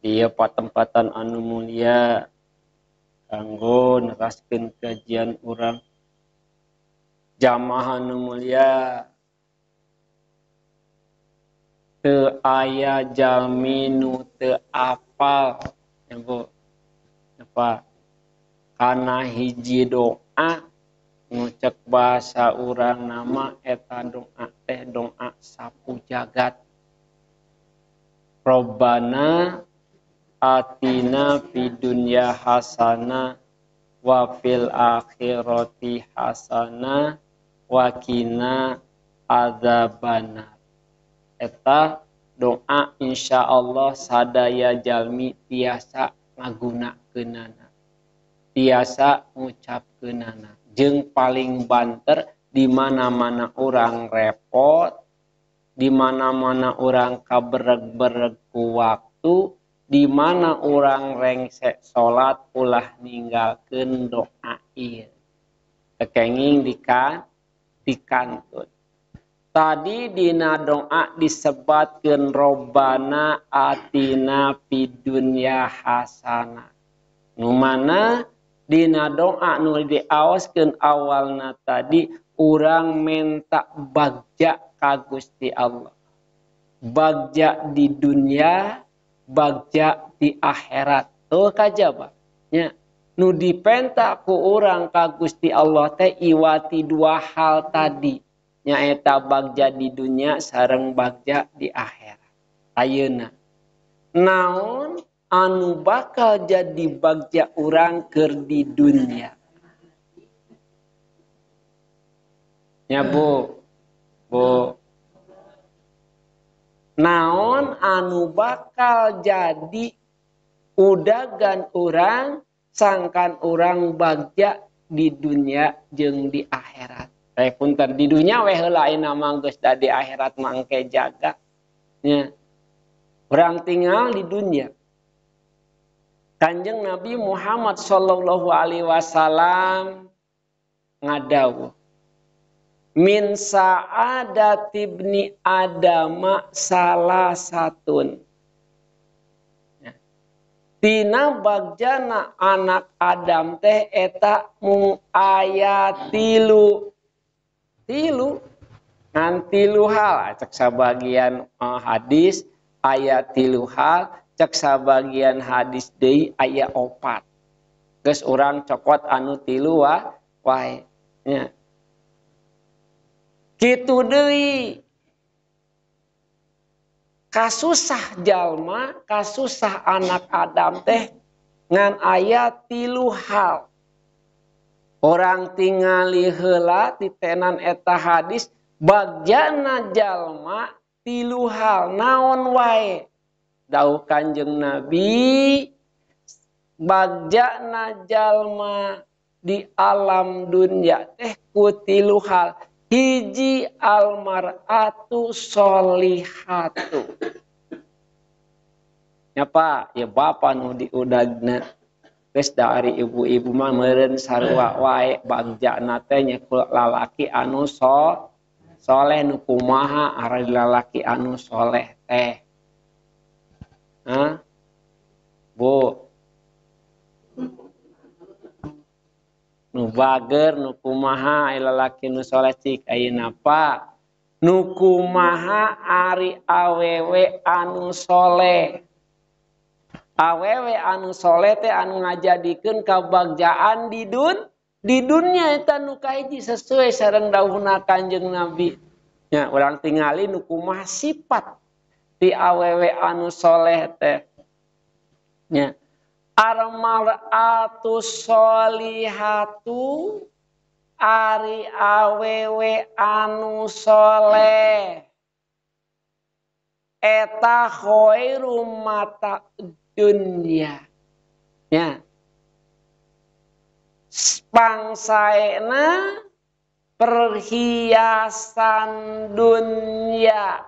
Di patempatan anu mulia kanggo neraskeun kajian urang jamaah anu mulia teu aya jalmi nu teu apal ya Bu apa kana hiji doa nu cek bahasa urang nama eta doa teh doa sapu jagat. Robbana atina fid dunya hasanah wa fil akhirati hasanah wa qina adzabannar. Eta doa insyaallah sadaya jalmi tiasa ngagunakeunana, tiasa ngucapkeunana. Jeung paling banter di mana-mana urang repot, di mana-mana urang kabereg-bereg ku waktu, di mana urang rengsek salat ulah ninggalkeun doa ieu. Tekenging dikantun. Tadi dina doa disebatkeun Robbana atina fid dunya hasanah. Nu mana dina doa nu diaoskeun awalna tadi urang menta bagja ka Gusti Allah. Bagja di dunia, bagja di akhirat. Tuh kajaba nya. Nu dipenta ku urang ka Gusti Allah teh iwati dua hal tadi. Nyaeta bagja di dunia sareng bagja di akhirat. Ayeuna naon anu bakal jadi bagja urang keur di dunia? Nya Bu, Bu. Naon anu bakal jadi udagan urang sangkan urang bagja di dunia jeung di akhirat. Punten di dunia we heula ayeuna mah geus da di akhirat mangke jaga nya. Urang tinggal di dunia. Kanjeng Nabi Muhammad sallallahu alaihi wasallam ngadawuh min sa'adati ibni adama salasatun. Tina bagjana anak Adam teh eta mung aya tilu. Tilu ngan tilu hal cek sabagian hadis aya tilu hal cek sabagian hadis deui aya opat. Geus urang cokot anu tilu wae nya. Kitu deui kasusah jalma, kasusah anak Adam teh ngan aya tilu hal. Orang tingali heula titenan eta hadis bagjana jalma tilu hal naon wae. Dawuh Kanjeng Nabi bagjana jalma di alam dunia teh ku tilu hal. Hiji almar'atu sholihatu. Nya Pak, ya bapa nu diudagna. Geus da ari ibu-ibu mah meureun sarua wae bagjana teh nya ku lalaki anu soleh nu kumaha ari lalaki anu soleh teh. Hah? Bu. Nu bager nu kumaha ari lalaki nu soleh cik ayeuna Pak. Nu kumaha ari awewe anu soleh. Awewe anu soleh teh anu ngajadikeun kabagjaan di dunia eta nu kahiji sesuai sareng dawuhna Kanjeng Nabi. Nya urang tingali nu kumaha sifat ti awewe anu soleh teh. Nya almar'atu sholihatu ari awewe anu soleh eta khairum mata dunia. Ya. Pangsaena perhiasan dunia.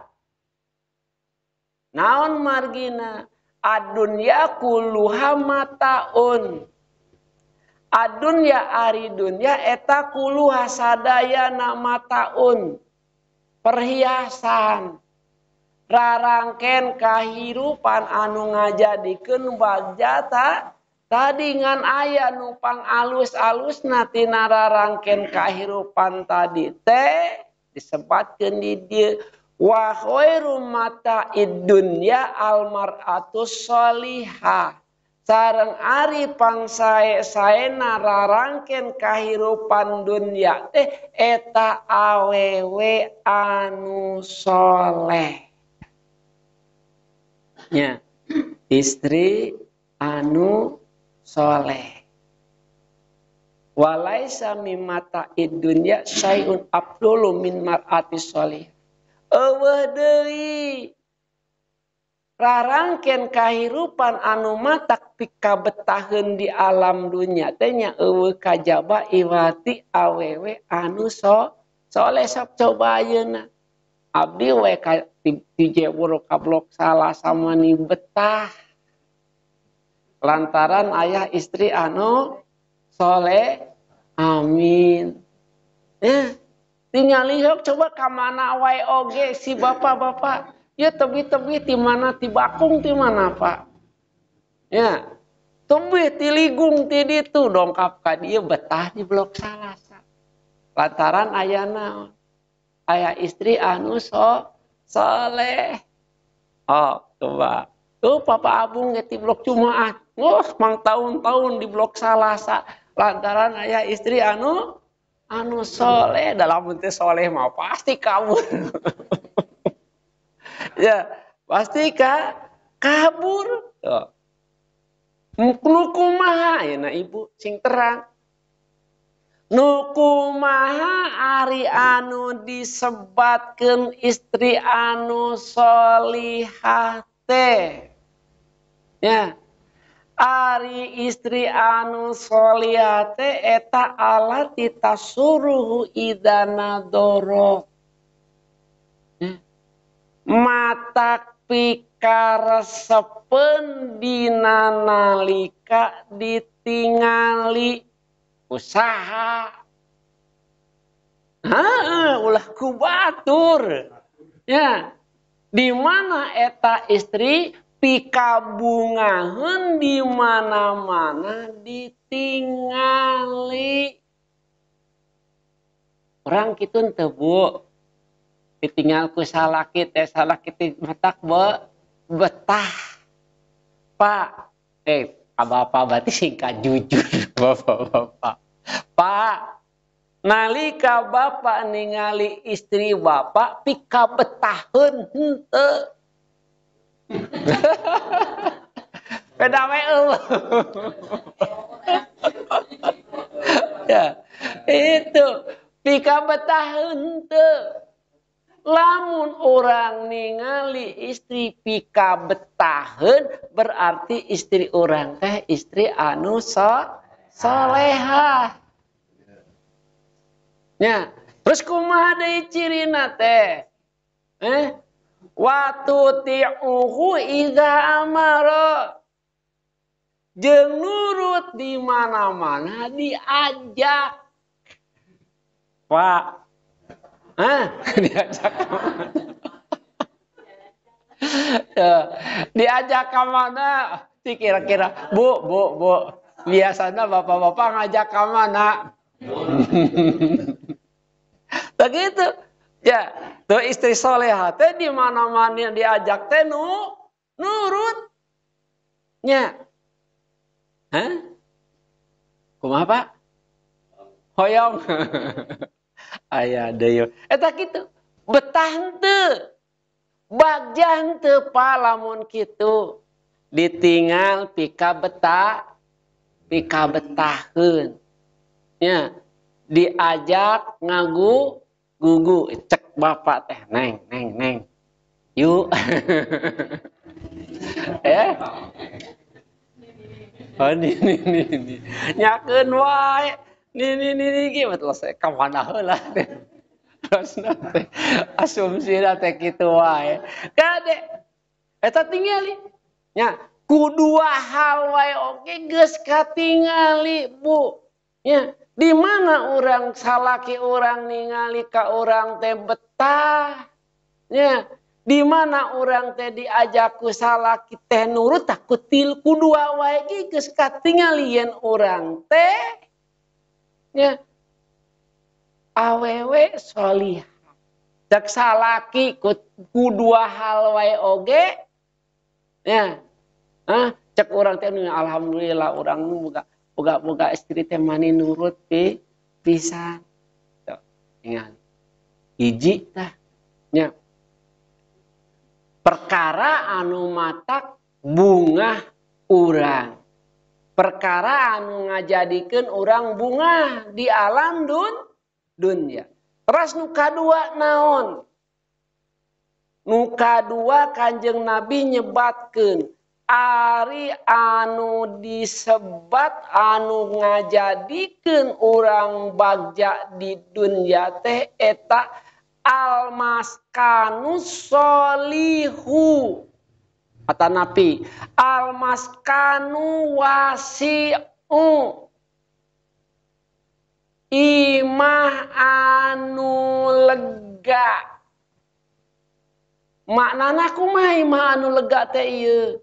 Naon margina? Adunya kuluha mataun. Adunya ari dunya eta kuluha sadayana mataun. Perhiasan. Rarangken kahirupan anu ngajadikeun bagja tadi ngan aya nu pangalus-alusna tina rarangken kahirupan tadi teh disebatkeun di dieu wa khairu mata'id dunya al mar'atus sholihah. Sareng ari pangsae-saena rarangken kahirupan dunya teh eta awewe anu soleh. Nya, istri anu soleh. Walaisa mimma ta'id dunya syai'un afdalu min mar'ati sholih. Eueuh deui rarangken kahirupan anu matak pikabetaheun di alam dunya teh nya eueuh kajaba iwati awewe anu soleh. Sok coba ayeuna abdi we ka ti jewur ka blok salah sama ni betah lantaran ayah istri anu soleh. Amin. Ya, tingali sok coba ka mana wae oge si bapak-bapak. Ya tebih-tebih ti mana ti bakung ti mana Pak. Ya, tebih ti ligung ti ditu dongkap ka dieu betah di blok Salasa. Lantaran aya naon? Aya istri anu soleh. Oh, coba. Tuh Papa Abung ge ti blok Jumaat. Wah, mang tahun-tahun di blok Salasa. Lantaran aya istri anu soleh. Dalam bentuk soleh mah pasti kabur. Ya, pasti kabur. Tuh. Nu kumaha ya na ibu sing terang. Nu kumaha ari anu disebatkeun istri anu solihah teh. Ya. Ari istri anu solihah teh eta alati tasuruhu idana doro. Matak pikaresepeun dina nalika ditingali usaha. Heeh, ulah ku batur. Ya. Di mana eta istri pikabungaheun di mana-mana ditingali. Urang kitu teu Bu. Ditinggal ku salaki teh salaki teh matak betah. Pak, bapak berarti singkat jujur bapak-bapak. Pak, nalika bapak ningali istri bapak pika betaheun henteu. Beda we eueuh. Ya, itu pika betaheun henteu. Lamun orang ningali istri pika betaheun berarti istri orang teh istri anu solehah. Nya, terus kumaha deui cirina teh? Wa tuti'uhu idza amara. Jeung nurut di mana-mana diajak. Pak, diajak kemana? Diajak kemana? Kira-kira, Bu, Bu. Biasanya bapak-bapak ngajak kemana? Begitu. Ya, tuh istri soleha teh di mana-mana diajak teh nurut. Nya. Hah? Kumaha, Pak? Hoyong. Aya deui. Eta kitu. Betah henteu. Bagja henteu pa lamun kitu. Ditinggal pika betaheun. Nya, diajak ngagu gugu cek bapak teh neng neng neng. Yuk. Oh ni ni ni ni. Nyakeun wae. Ni ni ni ni ge betul saya ka mana heula teh. Terus teh asumsina teh kitu wae. Kade eta tingali. Nya, ku dua hal wae oge geus katingali, Bu. Nya, di mana urang salaki urang ningali ka urang teh betah. Nya, Di mana urang teh diajak ku salaki teh nurut tah ku dua wae ge geus katingal yen urang teh nya awewe sholihah. Cek salaki ku dua hal wae oge nya. Hah, cek urang teh alhamdulillah urang nu boga istri teh mani nurut pisan. Tuh, ingat. Hiji tah nya. Perkara anu matak bungah urang. Perkara anu ngajadikeun urang bungah di alam dunya. Terus nu kadua naon? Nu kadua Kanjeng Nabi nyebatkeun ari anu disebat anu ngajadikeun urang bagja di dunya teh eta almaskanu solihu. Atanapi almaskanu wasi'u. Imah anu lega. Maknana kumaha imah anu lega teh ieu?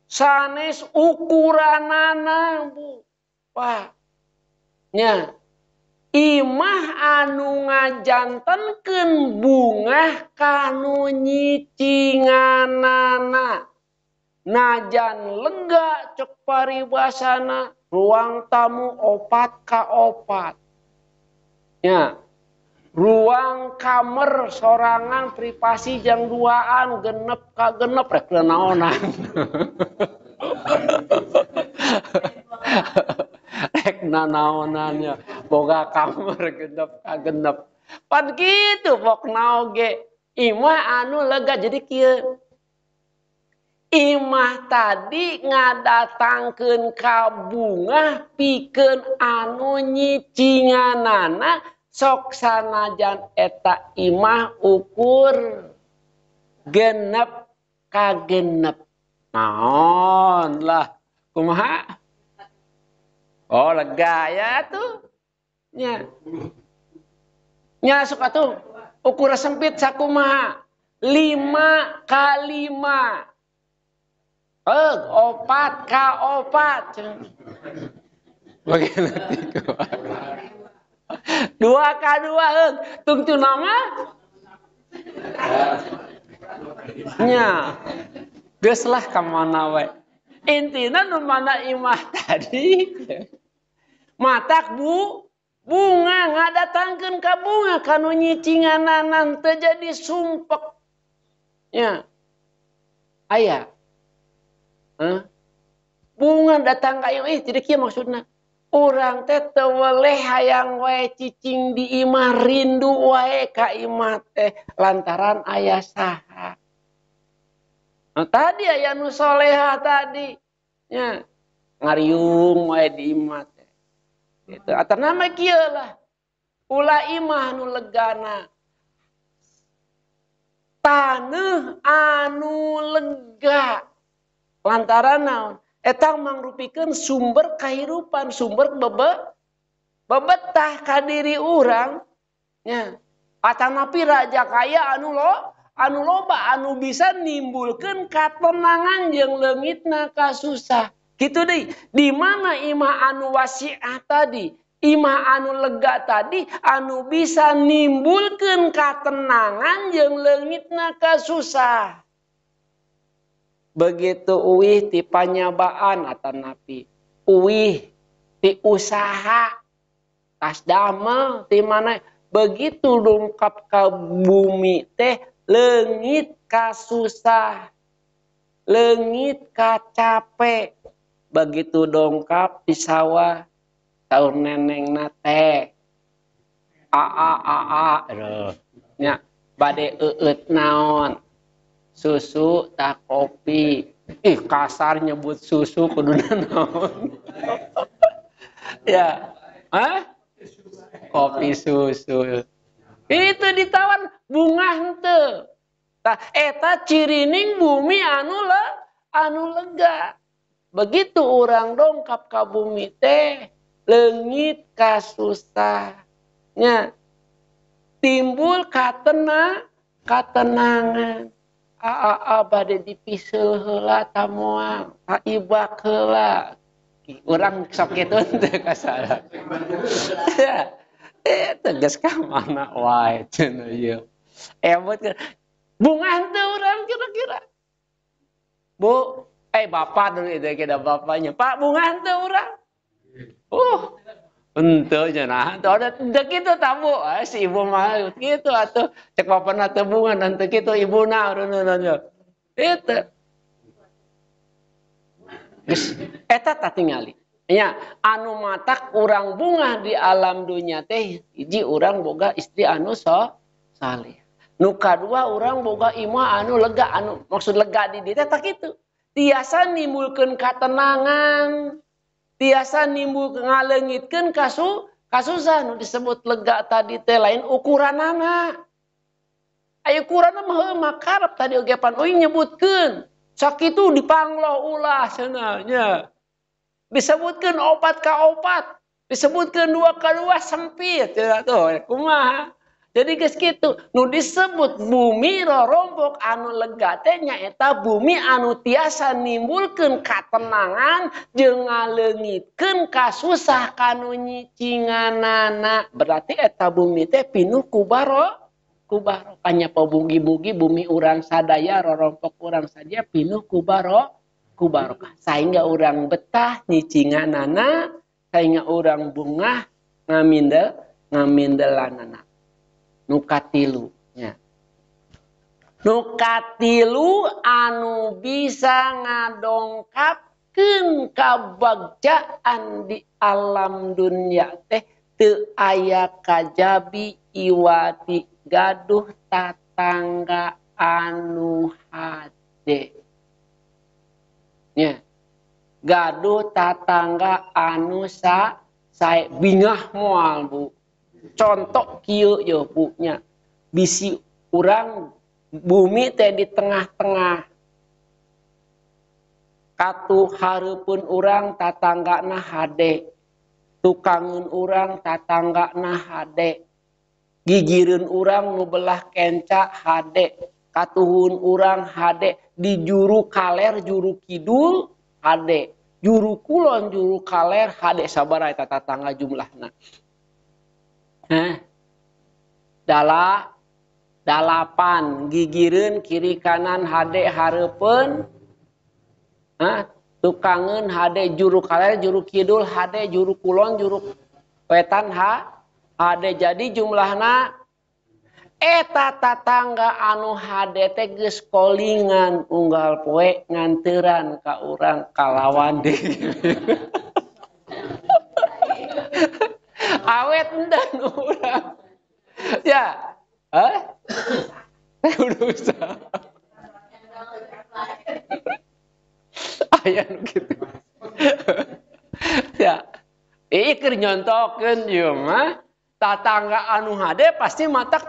Sanes ukuranana, Bu. Wah. Nya. Imah anu ngajantenkeun bungah kanu nyicinganana. Najan lega cek paribasana ruang tamu 4 ka 4. Nya. Ruang kamar sorangan privasi jang duaan genep ka genep rek naonan. Rek nanaonannya boga kamar genep ka genep. Pan kitu pokna oge imah anu lega jadi kieu. Imah tadi ngadatangkeun ka bungah pikeun anu nyicinganana sok sanajan eta imah ukur genep ka genep. Naon lah kumaha? Oh lega ya tuh. Nya. Nya sok atuh ukur sempit sakumaha? 5 ka 5. 4 ka 4. Bagaimana 3? 2 ka 2 tungtu nama? Nya. Geus lah ka mana we. Intina nu mana imah tadi. Matak bu bunga ngadatangkeun ka bunga kanu nyicinganana teu jadi sumpek. Nya. Aya. Hah? Bunga datang ka ieu jadi kieu maksudna. Urang teh teu weleh hayang wae cicing di imah rindu wae ka imah teh lantaran aya saha. Nah, tadi aya nu soleha tadi nya ngariung wae di imah teh. Gitu. Atana mah kieu lah. Ulah imah nu legana. Taneuh anu lega. Lantaran naon? Eta mangrupikeun sumber kahirupan, sumber bebetah ka diri urang nya. Atanapi raja kaya anu loba anu bisa nimbulkeun katenangan jeung leungitna kasusah. Kitu deui, di mana imah anu wasi'ah tadi, imah anu lega tadi anu bisa nimbulkeun katenangan jeung leungitna kasusah. Begitu uwih ti panyabaan atanapi uwih ti usaha tas damel ti mana begitu dongkap ka bumi teh leungit ka susah leungit ka capek. Begitu dongkap di sawah saur nenengna teh a a a a nya bade eueut naon susu tak kopi. Ih kasar nyebut susu kuduna naon. Ya. Hah? Kopi susu. Itu ditawan bunga henteu. Tah eta cirining bumi anu lega. Begitu urang dongkap ka bumi teh leungit kasusah nya. Timbul Katenangan. Aa bade dipiseul heula tamoal, taibak heula. Urang sok kitu teu kasala. Tegas ka mana wae cenah ieu. Emut bungah teu urang kira-kira. Bu, bapak dulu itu kita bapaknya. Pak bungah teu urang. Henteu cenah. Teu ada teu kitu tamu. Si ibu mah kitu atuh. Cek bapana teu bunga dan teu kitu ibuna urang. Itu. Geus eta tatingali. Nya anu matak urang bungah di alam dunya teh hiji urang boga istri anu saleh. Nu kadua urang boga imah anu lega, anu maksud lega di dieu teh tah kitu. Tiasa nimbulkeun katenangan, tiasa nimbul ngaleungitkeun kasusahan. Nu disebut lega tadi teh lain ukuranana. Aya ukuranna mah heuh mah karep tadi oge pan euy nyebutkeun. Sakitu dipangloh ulah cenah nya. Disebutkeun 4 ka 4, disebutkeun 2 ka 2 sempit cenah tuh kumaha. Jadi geus kitu, nu disebut bumi rorompok anu lega teh nyaeta bumi anu tiasa nimbulkeun katenangan jeung ngaleungitkeun kasusah kanu nyicinganana. Berarti eta bumi teh pinuh ku barokah. Nya bugi-bugi bumi urang sadaya rorompok urang saja pinuh ku barokah. Sehingga urang betah nyicinganana, sehingga urang bungah ngamindelanana. Nu katilu nya. Nu katilu anu bisa ngadongkapkeun kabagjaan di alam dunya teh teu aya kajabi iwati gaduh tatangga anu hade. Nya. Gaduh tatangga anu sae bingah moal Bu. Contoh kieu ye Bu nya. Bisi urang bumi teh di tengah-tengah. Katuh hareupeun urang tatanggana hade. Tukangeun urang tatanggana hade. Gigireun urang nu belah kenca hade. Katuhun urang hade. Di juru kaler juru kidul hade. Juru kulon juru kaler hade. Sabaraha eta tatangga jumlahna? Hah? 8 gigireun kiri kanan hade hareupeun. Hah? Tukangeun hade juru kaler juru kidul hade juru kulon juru wetan hade. Jadi jumlahna eta tatangga anu hade teh geus kolingan unggal poe nganteran ka urang kalawan deui. Awet endan urang. Ya. Hah? Udah usah. Aya nu kitu. Ya. Ieu keur nyontokeun ieu mah tatangga anu hade pasti matak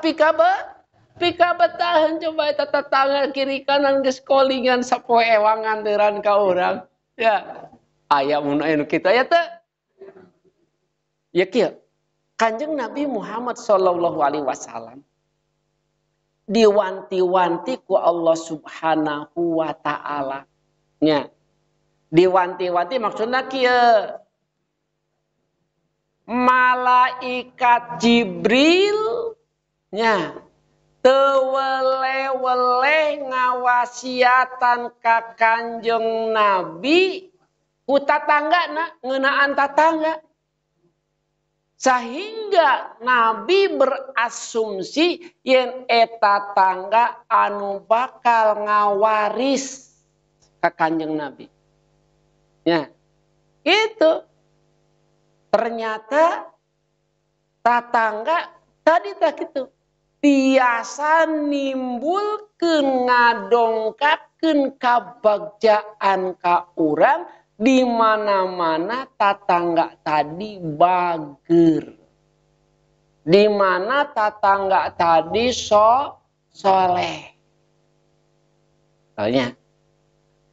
pikabetahan. Coba eta tatangga kiri kanan geus kolingan sapoe ewang nganteran ka urang. Ya. Aya mun aya nu kitu aya teu? Ya kieu. Kanjeng Nabi Muhammad sallallahu alaihi wasallam diwanti-wanti ku Allah Subhanahu wa taala. Nya. Diwanti-wanti maksudna kieu. Malaikat Jibril nya teu wele-wele ngawasiatan ka Kanjeng Nabi ku tatanggana, ngeunaan tatangga. Sehingga Nabi berasumsi yen eta tangga anu bakal ngawaris ka Kanjeng Nabi. Ya. Itu ternyata tatangga tadi tak gitu. Tiasa nimbulkeun ngadongkapkeun kabagjaan ka urang di mana-mana tatangga tadi bager. Di mana tatangga tadi soleh. Soalnya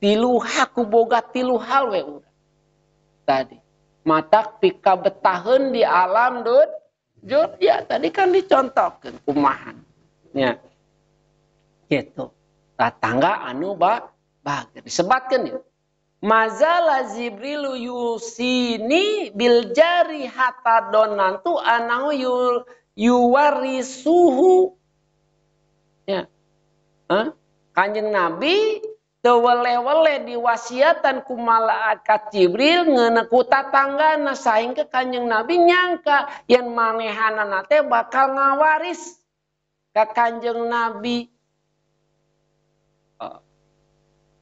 tilu haku boga tilu hal we urang. Tadi matak pikabetaheun di alam dud ya tadi kan dicontohkeun kumaha. Ya. Gitu. Tatangga anu bager disebatkeun ya. Mazala Jibrilu yusini bil jari hatta donantu anahu yuwarisuhu. Ya. Hah? Kanjeng Nabi teu wele-wele diwasiatan ku malaikat Jibril ngeuneuh ku tatanggana saing ke Kanjeng Nabi nyangka yen manehanana teh bakal ngawaris ka Kanjeng Nabi.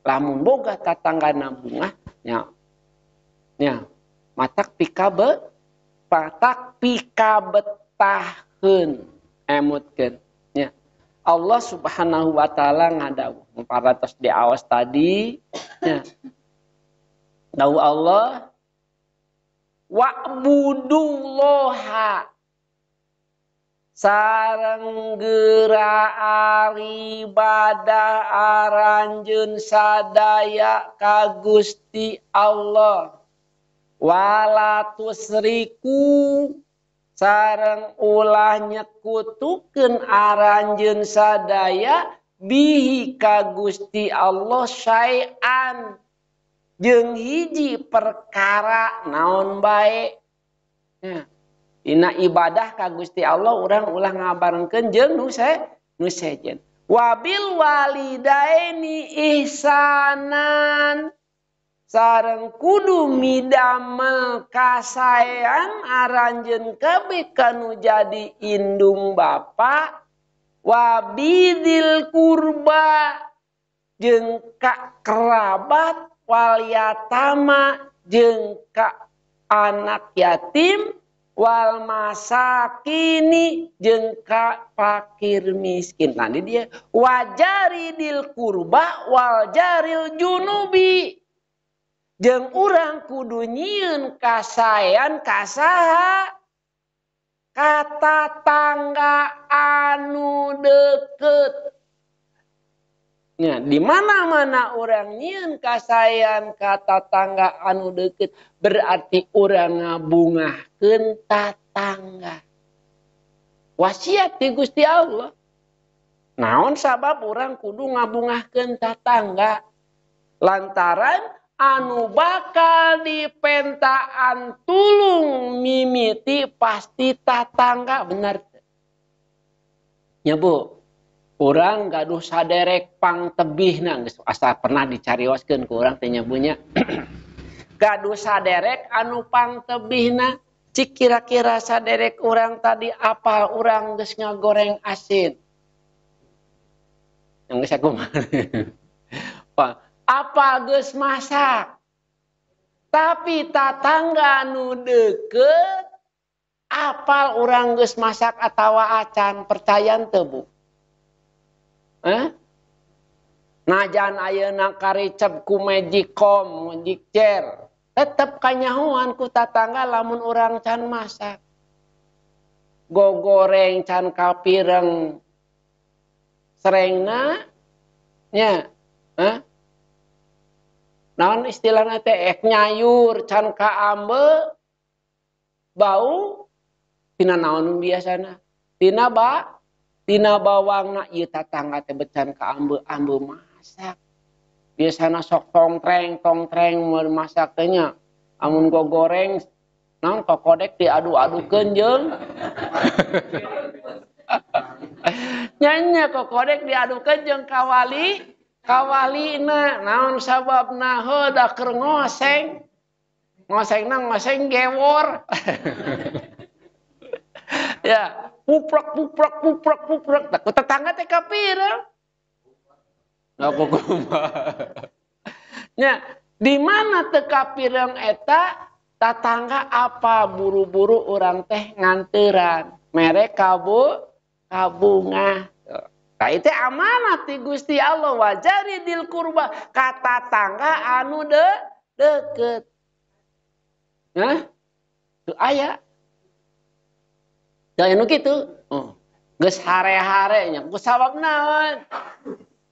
Lamun boga tatanggana bungah nya. Nya, matak pikabetahkeun emutkeun nya. Allah Subhanahu wa taala ngadawuh paratos diawas tadi nya. Dawuh Allah wa'budullaha sareng geura ibadah aranjeun sadaya ka Gusti Allah wala tusriku sareng ulah nyekutukeun aranjeun sadaya bihi ka Gusti Allah syai'an jeung hiji perkara naon bae. Ya. Dina ibadah ka Gusti Allah urang ulah ngabarengkeun jeung nu sejen. Wabil walidaini ihsanan sareng kudu midamel kasaean aranjeun kabeh kanu jadi indung bapa wabidil kurba jeung ka kerabat wal yatama jeung ka anak yatim wal masakini jeung ka fakir miskin. Nah, ini dia wajari dil kurba wal jaril junubi jeung urang kudu nyieun kasaean kasaha ka tatangga anu deukeut. Nya, di mana-mana urang nyieun kasaean ka tatangga anu deukeut berarti urang ngabungahkeun tatangga. Wasiat ti Gusti Allah. Naon sabab urang kudu ngabungahkeun tatangga? Lantaran anu bakal dipentaan tulung mimiti pasti tatangga, bener teu? Nya Bu, urang gaduh saderek pangtebihna geus asa pernah dicarioskeun ku urang teh nya Bu nya. Gaduh saderek anu pangtebihna cik kira-kira saderek urang tadi apal urang geus ngagoreng asin. Yang geus kumaha? Apal geus masak. Tapi tatangga anu deukeut apal urang geus masak atawa acan, percaya teu Bu? Najan ayeuna karicep ku magicom, magic chair, tetep kanyahoan ku tatangga lamun urang can masak. Gogoreng can kapireng serengna nya. Hah? Naon istilahna teh ek nyayur can kaambe bau tina naon biasana? Tina ba tina bawangna ieu tatangga teh becan ka ambe masak. Biasana sok tongtreng mun masak teh nya. Amun gogoreng naon kokodek diadu-adukeun jeung nya kokodek diadukeun jeung kawali kawalina naon sababna heuh da keur ngoseng. Ngosengna ngoseng gewor. Ya, puprok puprok puprok puprok. Ku tetangga teh kapira. Nah, kumaha. Nya, di mana teu kapireng eta tatangga apa buru-buru urang teh nganteran. Mere kabungah. Nah, itu amanat ti Gusti Allah wajari dil kurba ka tatangga anu deukeut. Nah, teu aya. Da anu kitu. Oh. Geus hare-hare nya ku sabab naon?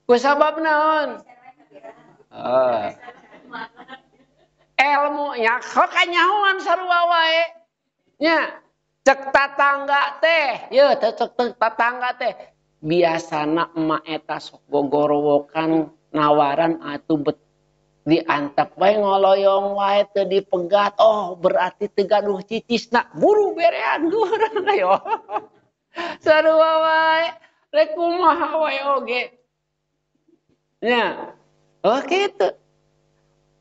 Ku sabab naon? Ilmu nya kok kanyahoan sarua wae. Nya cek tatangga teh, yeuh cek tatangga teh. Biasana emak eta sok gogorowokan nawaran atuh bet diantep wae ngoloyong wae teu dipegat. Oh berarti teu gaduh cicisna, buru berean urang ayo. Sarua wae rek kumaha wae oge. Nya. Oh kitu.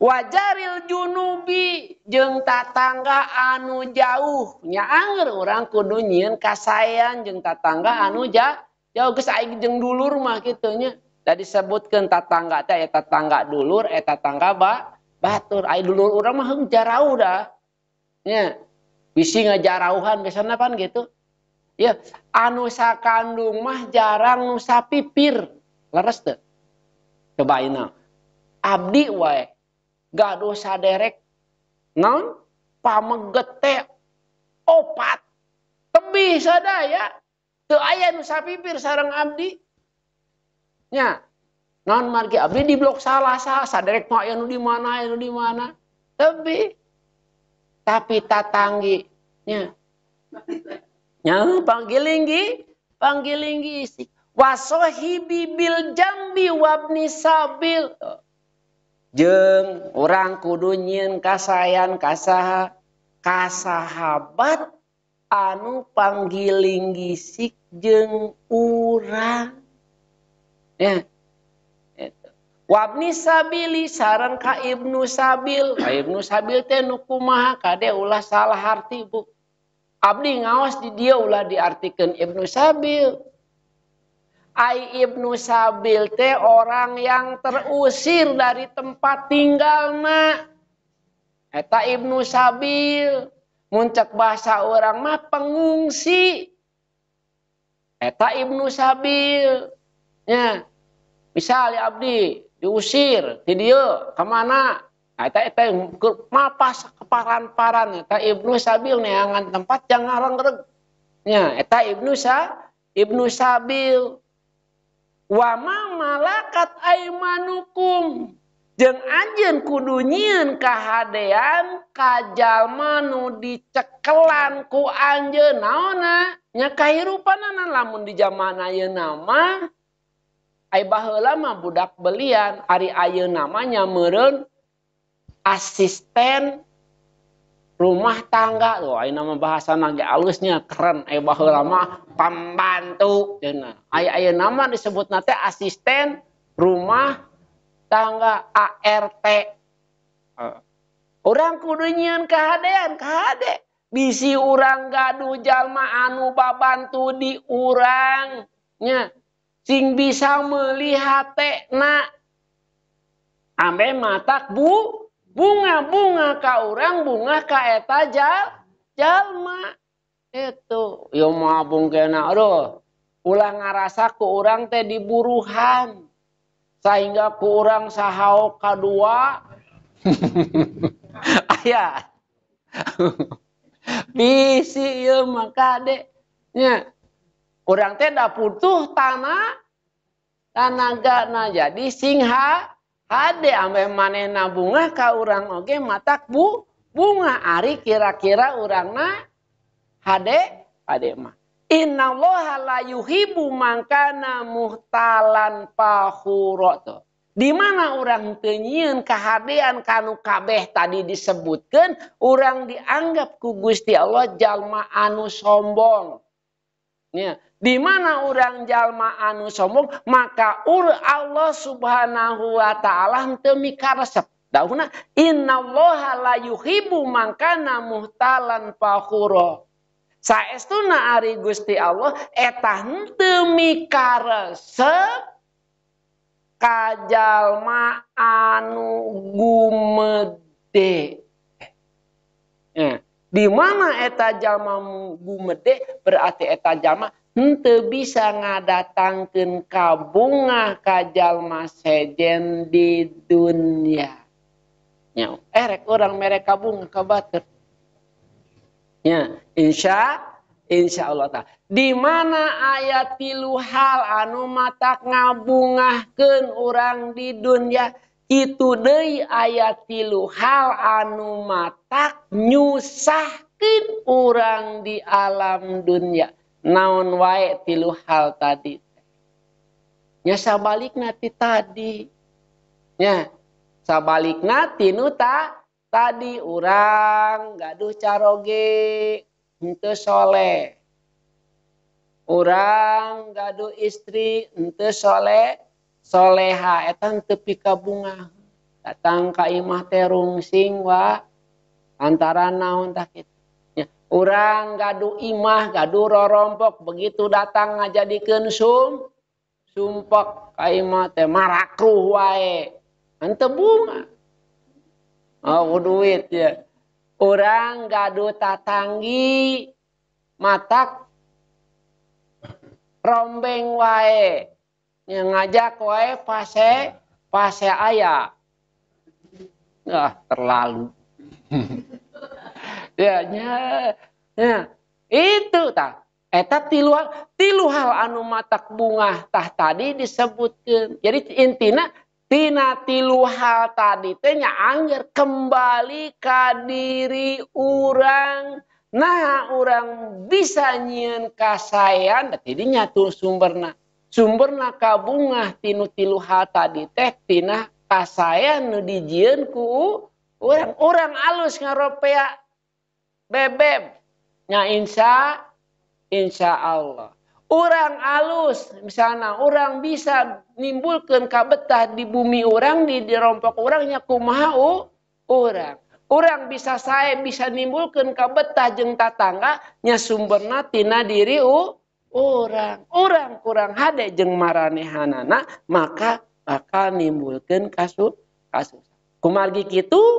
Wajaril junubi jeung tatangga anu jauh. Nya anger urang kudu nyieun kasaean jeung tatangga anu jauh geus aing jeung dulur mah kitu nya. Da disebutkeun tatangga teh aya tatangga dulur, eta tatangga batur. Ai dulur urang mah heung jarauh dah. Nya. Bisi ngajarauhan biasana pan gitu. Ya, anu sakandung mah jarang nu sapipir. Leres teu? Coba ayeuna. Abdi wae gaduh saderek naon pameget teh opat tebih sadaya teu aya nu sapipir sareng abdi. Nya, naon margi abdi di blok salah saderek mah aya nu di mana aya nu di mana tebih. Tapi tatanggi nya. Nya panggilinggi isik. Wasohibi bil jambi wabni sabil. Jeung urang kudu nyieun kasayan kasaha kasahabat anu panggiling-gisik jeung urang. Ya. Eta. Wabni sabili sareng ka Ibnu Sabil. Ka Ibnu Sabil teh nu kumaha kade ulah salah arti bu. Abdi ngaos di dieu ulah diartikeun Ibnu Sabil. Ai Ibnu Sabil teh orang yang terusir dari tempat tinggalna. Eta Ibnu Sabil. Mun cek bahasa urang mah pengungsi. Eta Ibnu Sabil. Nya. Misalnya abdi diusir ti dieu ka mana? Nah, eta mapas keparan-paran eta Ibnu Sabil neangan tempat jang ngarengreg. Nya, eta Ibnu Sabil. Wa ma malakat aimanukum jeung anjeun kudu nyieun kahadean ka jalma nu dicekelan ku anjeun naonna nya kahirupanana lamun di jaman ayeuna mah ai baheula mah budak belian ari ayeuna mah nya meureun asisten rumah tangga loh, ayeuna mah bahasana ge alusnya keren, ai baheula mah pambantu cenah. Ai ayeuna mah disebutna teh asisten rumah tangga ART. Urang kudu nyieun kahadean, kahade. Bisi urang gaduh jalma anu babantu di urang nya. Sing bisa meuli hatena. Ambe matak bu bunga-bunga ka urang, bunga ka eta jalma. Itu ieu mah bungkena aduh. Ulah ngarasa ku urang teh diburuhan. Sehingga ku urang sahao kadua. Aya. Bisi ieu mah kade nya. Urang teh da putuh tanah tanagana jadi singha hade ameh manehna bunga ka urang oge matak bu bunga ari kira-kira urangna hade hade mah. Innallaha la yuhibbu man kana muhtalan fakhura. Di mana urang teu nyieun kahadean kanu kabeh tadi disebutkeun, urang dianggap ku Gusti Allah jalma anu sombong. Ya, di mana urang jalma anu sombong, maka Allah Subhanahu wa taala teu mikaresep. Dauna innallaha la yuhibbu man kana muhtalan fakhura. Saestuna ari Gusti Allah eta henteu mikaresep ka jalma anu gumede. Ya, di mana eta jalma gumede berarti eta jalma henteu bisa ngadatangkeun kabungah ka jalma sejen di dunia. Nya, rek urang mere kabungah ka batur. Ya, insya Allah ta. Di mana aya tilu hal anu matak ngabungahkeun urang di dunia, kitu deui aya tilu hal anu matak nyusahkeun urang di alam dunia. Naon wae tilu hal tadi? Nya sabalikna ti tadi. Nya sabalikna tinu tadi urang gaduh caroge henteu soleh. Urang gaduh istri henteu soleh, soleha eta henteu pikabungah. Datang ka imah teh rungsing wa antara naon tah kitu. Nya, urang gaduh imah, gaduh rorompok, begitu datang ngajadikeun sumpek ka imah teh marakruh wae. Henteu bunga. Oh, duit ya. Urang gaduh tatanggi matak rombeng wae. Nya ngajak wae pase aya. Ah, terlalu. Ya, nya, nya. Itu tah. Eta tilu hal anu matak bungah tah tadi disebutkeun. Jadi intina tina tilu hal tadi teh nya angger kembali ka diri urang. Nah, urang bisa nyieun kasaean tadi nya tuh sumberna. Sumberna kabungah tinu tilu hal tadi teh tina kasaean nu dijieun ku urang. Urang alus ngaropea bebeb nya insya Allah. Urang alus misalna urang bisa nimbulkeun kabetah di bumi urang, di rompok urang nya kumaha urang. Urang bisa sae bisa nimbulkeun kabetah jeung tatangga nya sumberna tina diri urang. Urang kurang hade jeung maranehanana maka bakal nimbulkeun kasus. Kumargi kitu